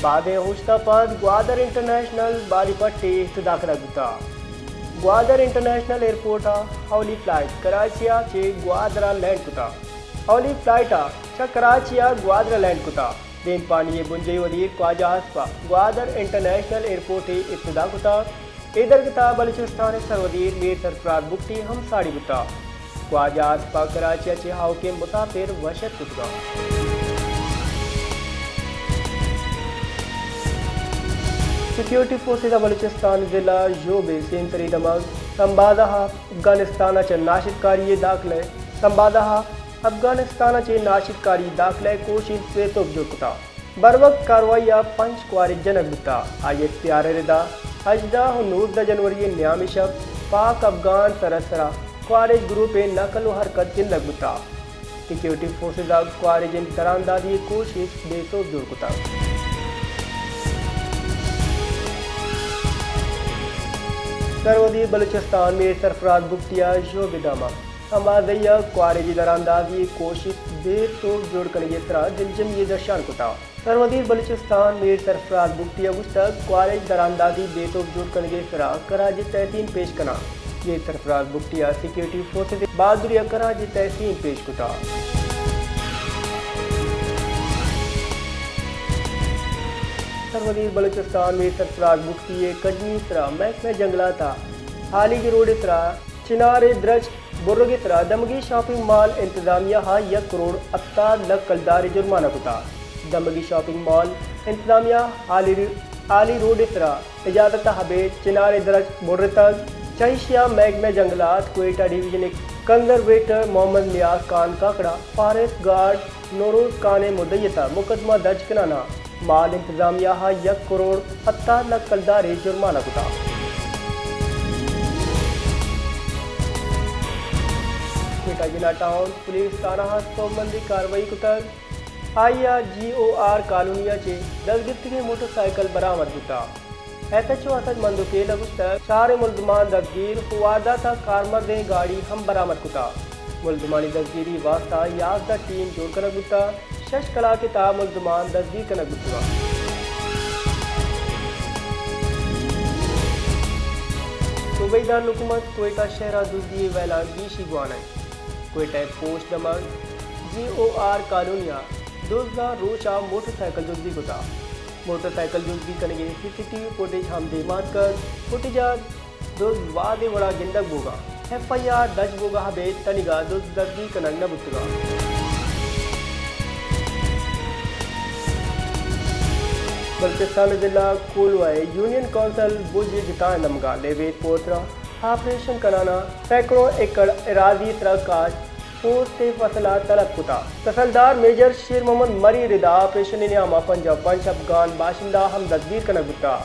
بادیں اوشت ءَ پد گوادر انٹرنیشنل باری پٹے افتتاح کنگ بوتگ۔ گوادر انٹرنیشنل ایئرپورٹ ءَ اولی فلائٹ کراچی ءَ چہ گوادر ءَ لینڈ کتگ۔ اولی فلائٹ ءَ چہ کراچی ءَ گوادر ءَ لینڈ کتگ۔ دیمپانی ءِ بنجاہی وزیر خواجہ آصف ءَ گوادر انٹرنیشنل ایئرپورٹ ءِ افتتاح کتگ۔ اے درگت ءَ بلوچستان ءِ سروزیر میر سرفراز بگٹی ہم ساڑی بوتگ۔ خواجہ آصف ءَ کراچی ءَ چہ آؤکیں مسافر وش اتک کتگ۔ سیکیورٹی فورسز ءَ بلوچستان ءِ ضلع ژوب ءِ سیمسری دمگ سمبازہ ءَ افغانستان ءَ چہ ناشرکاری ءِ داخلہ، سمبازہ ءَ افغانستان ءَ چہ ناشرکاری داخلہ ءِ کوشست بے سوب جوڑ کتگ۔ بروقت کاروائی ءَ پنچ کوارج جنگ بوتگ۔ آئی ایس پی آر ءِ ردا ہژدہ ءُ نوزدہ جنوری ءِ نیام ءِ شپ پاک افغان سرحد ءِ سرا کوارج گروپ ءِ نقل ءُ حرکت گندگ بوتگ۔ سیکیورٹی فورسز ءَ کوارج ءِ دراندازی ءِ کوشست بے سوب جوڑ کتگ۔ سروزیر بلوچستان میر سرفراز بگٹی ءَ ژوب ءِ دمگ سمبازہ ءَ کوارج ءِ دراندازی ءِ کوشست بے سوب جوڑ کنگ ءِ سرا دلجمی ءِ درشان کتگ۔ سروزیر بلوچستان میر سرفراز بگٹی ءَ گوشتگ، کوارج دراندازی بے سوب جوڑ کنگ ءِ سرا خراج تحسین پیش کناں۔ میر سرفراز بگٹی ءَ سیکیورٹی فورسز ءِ بہادری ءَ خراج تحسین پیش کتگ۔ سروزیر بلوچستان میر سرفراز بگٹی ءِ کڈنی ءِ سرا محکمہ جنگلات ءَ ہالیگ روڈ ءِ سرا چنار ءِ درچک برگ ءِ سرا دمگی شاپنگ مال انتظامیہ ءَ یک کروڑ ہپتاد لکھ کلدار ءِ جرمانہ کتگ۔ دمگی شاپنگ مال انتظامیہ ہالی، ہالی روڈ ءِ سرا اجازت ءَ ابید چنار ءِ درچک برتگ، چہ ایشی ءَ محکمہ جنگلات کوئٹہ ڈویژن ءِ کنزرویٹر محمد نیاز خان کاکڑ ءَ فاریسٹ گارڈ نوروز خان ءِ مدعیت ءَ مقدمہ درج کنان ءَ مال انتظامیہ ءَ یک کروڑ ہپتاد لکھ کلدار ءِ جرمانہ کتگ۔ کوئٹہ جناح ٹاؤن پولیس تھانہ ءَ سوبمندی کاروائی کتگ۔ آئی ءَ جی او آر کالونی ءَ چہ دزگپتگیں موٹر سائیکل برآمد بوتگ۔ ایس ایچ او اسد مندوخیل ءَ گوشتگ، چاریں ملزمان دزگیر ءُ واردات ءَ کارمرزیں گاڑی ہم برآمد کتگ۔ ملزمانی دزگیری ءِ واستہ یازدہ ٹیم جوڑ کنگ بوتگ، شش کلاک ءِ تہا ملزمان دزگیر کنگ بوتگ انت۔ صوبائی دارالحکومت کوئٹہ شہر ءَ دزی ءِ ویلاں گیشی گوان انت۔ کوئٹہ ءِ پوسٹ دمگ جی او آر کالونی ءَ دزاں روچ ءَ موٹر سائیکل دزی کتگ۔ موٹر سائیکل دزی کنگ ءِ سی سی ٹی وی فوٹیج ہم دیم ءَ اتکگ۔ فوٹیج ءَ دز وہدے وڑ ءَ گندگ بوگ ءَ انت۔ ایف آئی آر درج بوگ ءَ ابید تنیگا دز دزگیر کنگ نہ بوتگ انت۔ بلوچستان ءِ ضلع کولواہ ءِ یونین کونسل بج ءِ جتائیں دمگاں لیویز پورترا آپریشن کنان ءَ سینکڑوں ایکڑ اراضی ءِ سرا کاش پوست ءِ فصل ءَ تلف کتگ۔ تحصیلدار میجر شیر محمد مری ءِ ردا آپریشن ءِ نیام ءَ پنجاہ ءُ پنچ افغان باشندہ ہم دزگیر کنگ بوتگ۔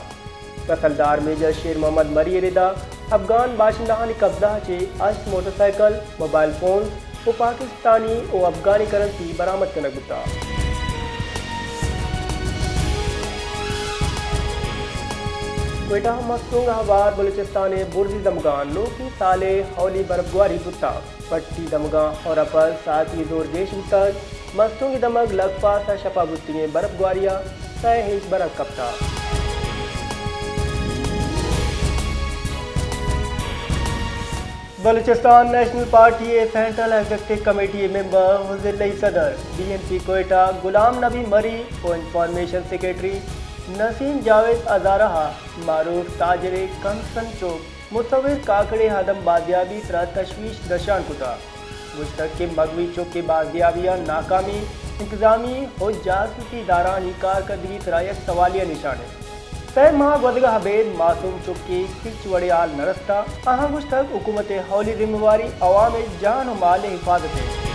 تحصیلدار میجر شیر محمد مری ءِ ردا افغان باشندہانی قبضہ ءَ چہ ہشت موٹر سائیکل، موبائل فونز ءُ پاکستانی ءُ افغانی کرنسی برآمد کنگ بوتگ۔ کوئٹہ ءَ مستونگ ءَ ہوار بلوچستان ءِ برزی دمگاں نوکیں سال ءِ اولی برفگواری بوتگ۔ پٹی دمگاں ہور ءَ پد ساعتی زور گیش بوتگ۔ مستونگی دمگ لگپاس ءَ شپ ءَ بوتگیں برفگواری ءَ سئے انچ برف کپتگ۔ بلوچستان نیشنل پارٹی ءِ سینٹرل ایگزیکٹو کمیٹی ءِ ممبر ءُ ضلعی صدر بی این پی کوئٹہ غلام نبی مری ءُ انفارمیشن سیکرٹری نسیم جاوید ہزارہ ءَ معروف تاجر ءِ کمسن چک مصور کاکڑ ءِ عدم بازیابی ءِ سرا تشویش درشان کتگ۔ گوشتگ کہ مغوی چک ءِ بازیابی ءَ ناکامی انتظامی ءُ جاسوسی ادارھانی کارکردگی ءِ سرا یک سوالیہ نشان انت۔ سئے ماہ گوزگ ءَ ابید معصوم چک ءِ ہچ وڑیں ہال نہ رستگ۔ آہاں گوشتگ حکومت ءِ اولی ذمہ واری عوام ءِ جان ءُ مال ءِ حفاظت انت۔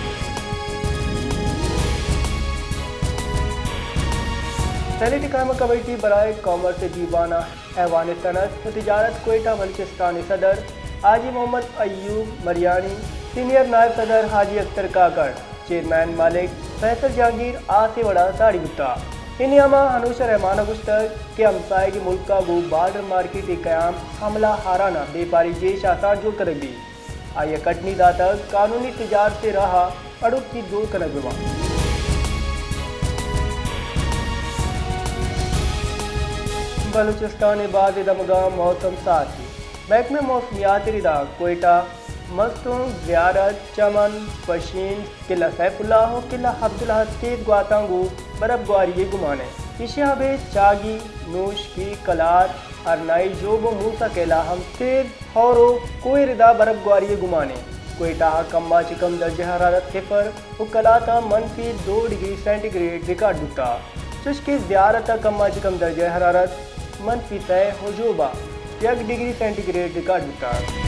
سینیٹ قائمہ کمیٹی برائے کامرس ءِ دیوان ءِ ایوان صنعت ءُ تجارت کوئٹہ بلوچستان ءِ صدر حاجی محمد ایوب مریانی، سینئر نائب صدر حاجی اختر کاکڑ، چیئرمین مالک فیصل جہانگیر آس ءِ وڑا ساڑی بوتگ۔ اے نیام ءَ انوشہ رحمان ءَ گوشتگ کہ ہمساہگ ءِ ملک ءَ گوں بارڈر مارکیٹ ءِ قیام حملہ آران ءَ بیپاری گیش آسان جوڑ کنگ بیت۔ آئی ءَ کٹنی داتگ قانونی تجارت ءِ راہ ءَ اڑوکی دور کنگ بہ بنت۔ بلوچستان ءِ بازیں دمگاں موسم سارتی۔ محکمہ موسمیات ءِ ردا کوئٹہ، مستونگ، زیارت، چمن، پشین، قلعہ سیف اللہ ءُ قلعہ عبدالحق ءِ گواتاں گوں برف گواری ءِ گمان اِنت۔ ایشی ءَ ابید چاگی، نوشکی، کلات، ہرنائی، ژوب ءُ موسی کیلا ہم تیز ہور ءُ کوہ ءِ ردا برف گواری ءِ گمان اِنت۔ کوئٹہ ءَ کم ءَ چہ کم درجہ حرارت صفر ءُ کلات ءَ منفی دو ڈگری سینٹی گریڈ ریکارڈ بوتگ، چوشکہ زیارت ءَ کم ءَ چہ کم درجہ حرارت منفی سئے ءُ ژوب ءَ یک ڈگری سینٹی گریڈ ریکارڈ بوتگ۔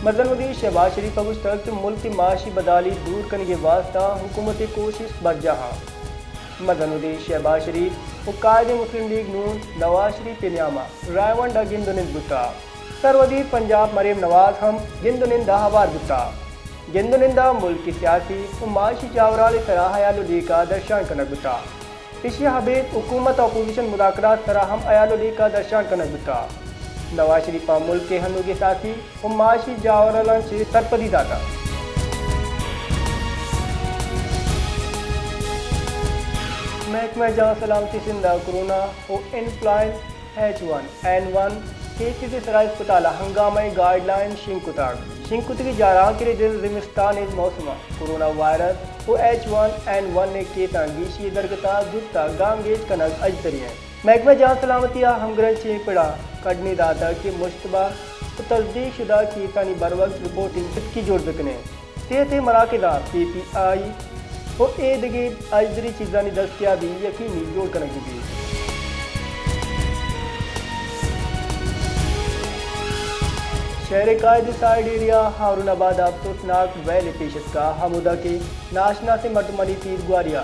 مزن وزیر شہباز شریف ءَ گوشتگ کہ ملک ءِ معاشی بدحالی دور کنگ ءِ واستہ حکومت ءِ کوشست برجاہ اَنت۔ مزن وزیر شہباز شریف ءُ قائد مسلم لیگ نون نواز شریف ءِ نیام ءَ رائے ونڈ ءَ گند ءُ نند بوتگ۔ سروزیر پنجاب مریم نواز ہم گند ءُ نند ءَ ہوار بوتگ۔ گند ءُ نند ءَ ملک ءِ سیاسی ءُ معاشی جاورانی سرا ہیال ءُ لیکہ درشان کنگ بوتگ۔ ایشی ءَ ابید حکومت ءُ اپوزیشن مذاکرات سرا ہم ہیال ءُ لیکہ درشان کنگ بوتگ۔ نواز شریف ءَ ملک ءِ ہنوگیں سیاسی ءُ معاشی جاورالاں چہ سرپدی داتگ۔ محکمہ جان سلامتی سندھ ءَ کورونا ءُ influenza H one N one cases ءِ سرا اسپتال ءَ ہنگامہ ءِ گائیڈ لائن شنگ کتگ۔ شنگ کتگیں جارانکر ءِ دل زمستان ءِ موسم ءَ کورونا وائرس ءُ ایچ ون این ون ءِ کیساں گیشی ءِ درگت ءَ زوت ءَ گامگیج کنگ اجتری اِنت۔ محکمہ جان سلامتی ءَ ہمگرنچیں پڑ ءَ کڈنے داتگ کہ مشتبہ ءُ تصدیق شدہ کیسانی بروقت رپورٹنگ ستکی جوڑ بہ کنیں۔ صحت ءِ مراکزاں پی پی آئی ءُ اے دگہ اجتری چیزانی دستیابی یقینی جوڑ کنگ بہ بیت۔ شہر ءِ قائد سائیڈ ایریا ہارون آباد ءَ افسوسناک ویلے پیش اتکگ، ہمودا کہ ناشناسیں مردمانی تیر گواری ءَ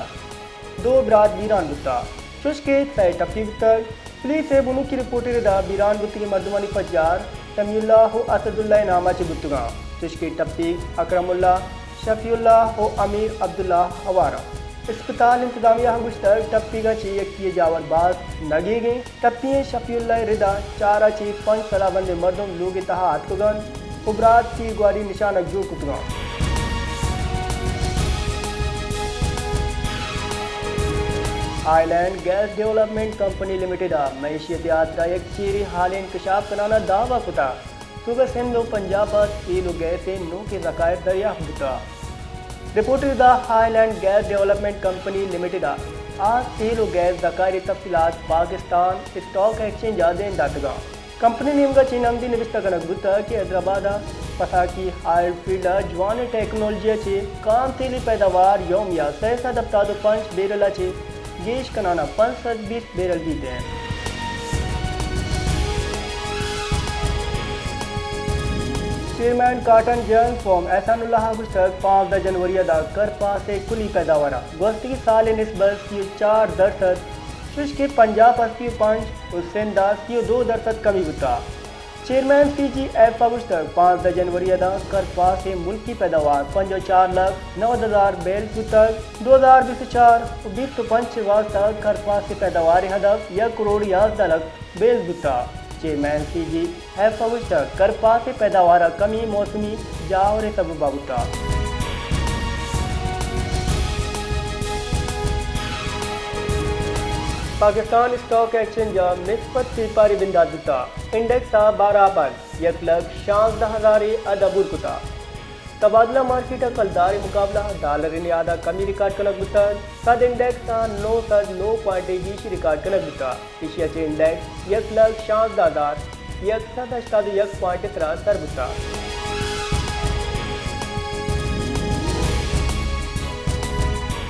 دو برات بیران بوتگ، چوشکہ سئے ٹپی بوتگ۔ پولیس ءِ بنکی رپورٹ ءِ ردا بیران بوتگیں مردمانی پجار سمیع اللہ ءُ اسد اللہ ءِ نام ءَ چہ بوتگ اَنت، چوشکہ ٹپیگ اکرم اللہ، شفیع اللہ ءُ امیر عبداللہ ہوار اَنت۔ اسپتال انتظامیہ ءَ گوشتگ ٹپیگاں چہ یکے ءِ جاور باز نگیگ اِنت۔ ٹپی ئیں شفیع اللہ ءِ ردا چار ءَ چہ پنچ سال ءَ بندیں مردم لوگ ءِ تہا اتکگ اَنت ءُ برات تیر گواری نشانگ جوڑ کتگ اَنت۔ High land gas development company limited ءَ معیشت ءِ ہاترا یک چیریں ہالیں انکشاف کنان ءِ دعوی کتگ۔ صوبہ سندھ ءُ پنجاب ءَ تیل ءُ گیس ءِ نوکیں ذخائر دریافت بوتگ۔ رپورٹ ءِ ردا high land gas development company limited ءَ آ تیل ءُ گیس ذخائر ءِ تفصیلات پاکستان اسٹاک ایکسچینج ءَ دیم داتگ اَنت۔ کمپنی ءِ نیمگ ءَ چہ نمدی نبشتہ کنگ بوتگ کہ حیدرآباد ءِ پساکی آئل فیلڈ ءَ جوانیں ٹیکنالوجی ءَ چہ کام تیل ءِ پیداوار یومیہ سئے سد ہپتاد ءُ پنچ بیرل ءَ چہ گیش کنان ءَ پنچ سد بیست بیرل بیت اَنت۔ چیئرمین کاٹن جنرل فارم احسان اللہ ءَ گوشتگ پانزدہ جنوری ءَ داں کرپاس ءِ کلی پیداوار ءَ گوستگیں سال ءِ نسبت سی ءُ چار درسد، چوشکہ پنجاب ءَ سی ءُ پنچ ءُ سندھ ءَ سی ءُ دو درسد کمی بوتگ۔ چیئرمین سی جی ایف ءَ گوشتگ پانزدہ جنوری ءَ داں کرپاس ءِ ملکی پیداوار پنجاہ ءُ چار لکھ نود ہزار بیرل بوتگ، دو ہزار بیست ءُ چار ءُ بیست ءُ پنچ ءِ واستہ کرپاس ءِ پیداوار ءِ ہدف یک کروڑ یازدہ لکھ بیرل بوتگ۔ چیئرمین سی جی ایف ءَ گوشتگ کرپاس ءِ پیداوار ءِ کمی موسمی جاور ءِ سبب ءَ بوتگ۔ پاکستان اسٹاک ایکسچینج ءَ مثبت پیپاری بندات بوتگ، انڈیکس ءَ بارہ پنچ یک لکھ شانزدہ ہزار ءِ حد عبور کتگ۔ تبادلہ مارکیٹ ءَ کلدار ءِ مقابلہ ءَ ڈالر ءِ نہاد ءَ کمی ریکارڈ کنگ بوتگ، سندھ انڈیکس ءَ نو سد نو پوائنٹ ءِ گیشی ریکارڈ کنگ بوتگ۔ ایشی ءَ چہ انڈیکس یک لکھ شانزدہ ہزار یک سد ہشتاد ءُ یک پوائنٹ ءِ سرا سر بوتگ۔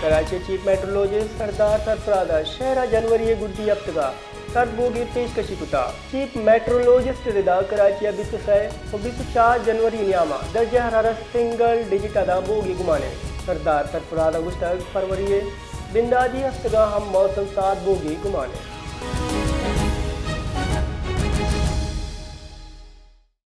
کراچی ءِ چیف میٹرولوجسٹ سردار سرفراز ءَ شہر ءَ جنوری ءِ گڈی ہپتگ ءَ سرد بوگ ءِ پیشکشی کتگ۔ چیف میٹرولوجسٹ ءِ ردا کراچی ءَ بیست ءُ سئے ءُ بیست ءُ چار جنوری ءِ نیام ءَ درجہ حرارت سنگل ڈیجٹ ءَ داں بوگ ءِ گمان اِنت۔ سردار سرفراز ءَ گوشتگ فروری ءِ بنداتی ہفتگ ءَ ہم موسم سارت بوگ ءِ گمان اِنت۔